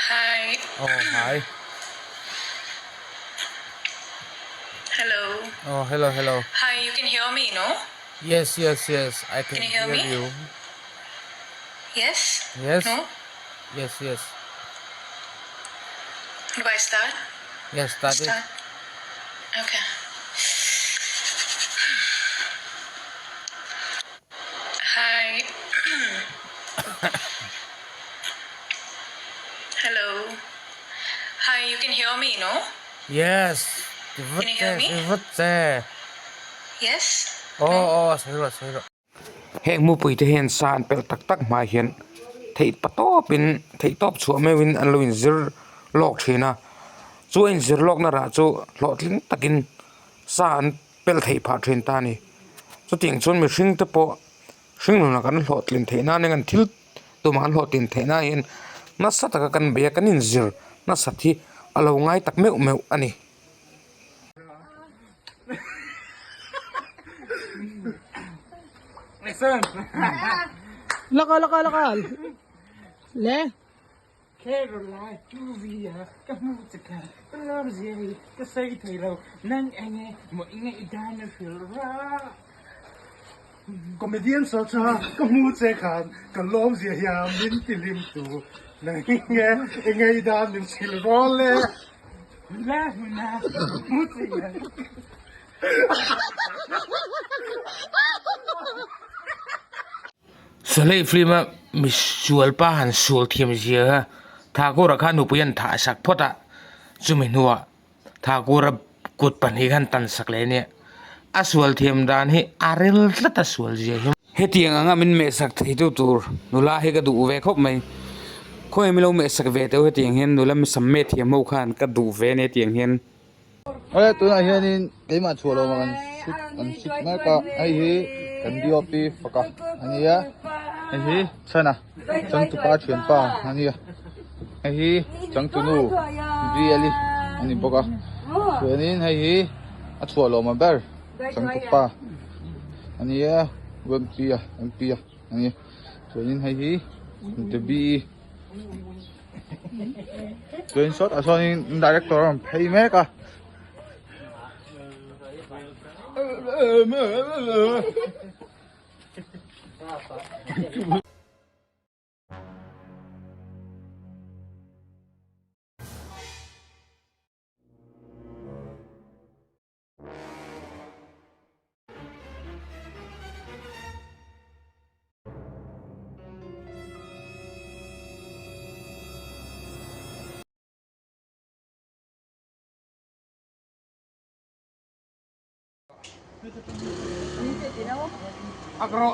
Hi. Oh, hi. Hello. Oh, hello, hello. Hi, you can hear me, no? Yes, yes, yes. I Can can you hear hear me? you. Yes? Yes, No? yes, yes. Do I start? Yes, start it. Start. Okay. Hi. Hello. Hi, you can hear me, no? Yes. Can you hear me? Vat Yes? Oh, No? oh, sawi rawh, sawi rawh. Heng mupui te hian sa an pelh tak tak hma hian theih pa tawpin theih tawp chhuah meuhin an lo inzir lawk thin a, chu a inzir lawkna rah chu hlawhtling takin sa an pel theih phah thin ta a ni. Chutiang chuan mihring te pawh hringnunah kan hlawhtlin theih nan hian kan thil tumah an hlawhtlin theih nan hian nasa taka kan bei a kan inzir nasat hi a lo ngai tak meuh meuh a ni. Laka laka laka le. Caroline Tuvia ka hmuh che kha ka lawm zia hi ka sawi thei lo nang enge maw i ngaihdan a hrilh rah. Comedian saw cha ka hmuh che khan ka lawm zia hian min ti hlim tu nang enge i ngaihdan min hrilh rawh le. La hmuna ka hmuh che hian. Sawhlei film a misual pa han sual thiam zia kha Thakur-a kha nupui an thah sak phawt a chumi hnuah Thakur-a kut pahnih kha an tan sak leh ania a sual thiam dan hi a ril tlat a sual zia hi. Hetiang anga min mehsak thei tu tur nula hi ka duh ve khawp mai khawi milo mehsak ve teuh hetiang hian nula sam meh thiam ho khan ka duh ve ania hetiang hian. Awle tunah hianin keimah chhuah lo an shoot an shoot mek a hei hi kan DOP faka a nia hei hi chhana changtupa thianpa a nia hei hi changtunu VL-i a ni bawk a chuanin hei hi a chhuah lawm ber changtupa a nia UMP-a MP-a a nia chuanin hei hi Debbie-i. Chuan sawtah sawnin director a rawn phei mek a. Akro.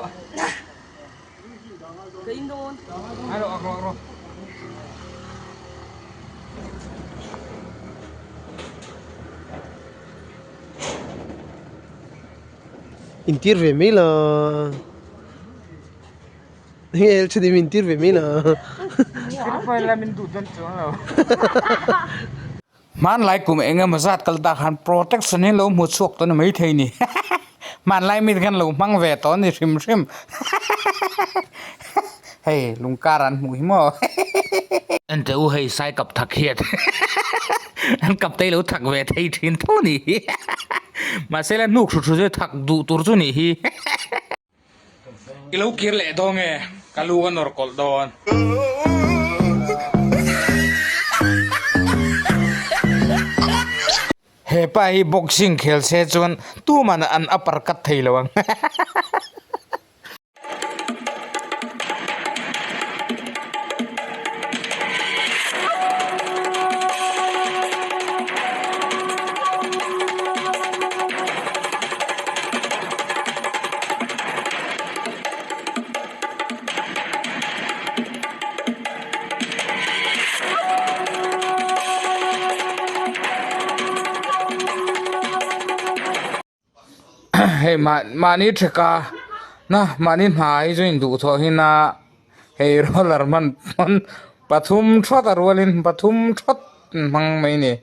Alo akro akro. Intir ve mai la hei el chhan in intir ve mai la Hmanlai kum eng emaw zat kal tak han protection hi lo hmu chhuak tawh a ni maithei ni hmanlai mi te khan lo hmang ve tawh a ni hrim hrim hei lungkar an hmuh hi maw enteh u hei sai kap thak hian an kap te hi lo thak ve thei thin tho a ni hi mahse la hnuk hru hru chu thak duh tur chu a nih hi. I lo kir leh dawn nge ka lu ka nawr kawlh dawn. He pa hi boxing khel se chuan tuman an upper cut thei lo ang. Hei mahni theka na mahni hna hi chu induh thawh hin a hei roller hman pawn pathum thawt a rualin pathum thawt hmang mai a ni.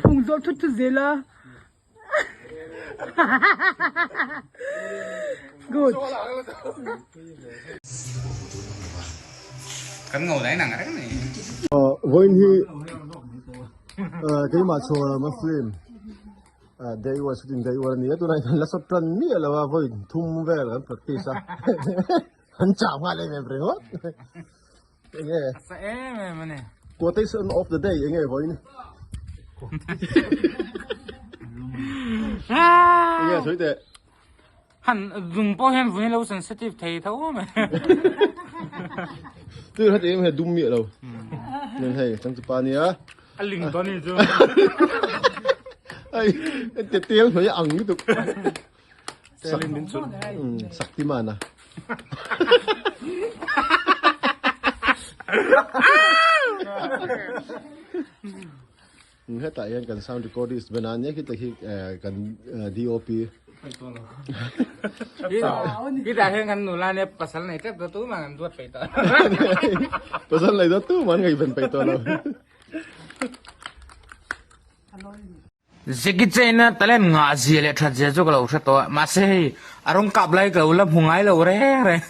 fung zawl thut thut zel a. Good. Kan ngo lai nang reng ni. Vawiin hi keimah chhuah lama film day one shooting day one a ni a tunah hian la shot tan miah lo a vawiin thum vel kan practice a an chau nghal em em ringawt enge Sa em em ani. Quotation of the day enge vawiin enge sawi teh. Han dum pawh hian vun hi lo sensitive thei tho mai. Tu hati em he dum miah lo. Nên hei chang chu pa nia. A ling dawn ni chu. Ai te tel hnoi ang ni tuk. Telin min chun. Sakti mana. Hetah hian kan sound recordist ben a nia khita khi kan DOP. Khitah hian kan nula nia pasal nei tep tawh tumah an duat peih tawh. Pasal nei tawh tumah an ngaihven peih tawh lo. Jackie Chan a talent ngah zia leh that zia chu ka lo hre tawh a, mahse hei a rawng kap lai ka lo la hmu ngai lo reng reng.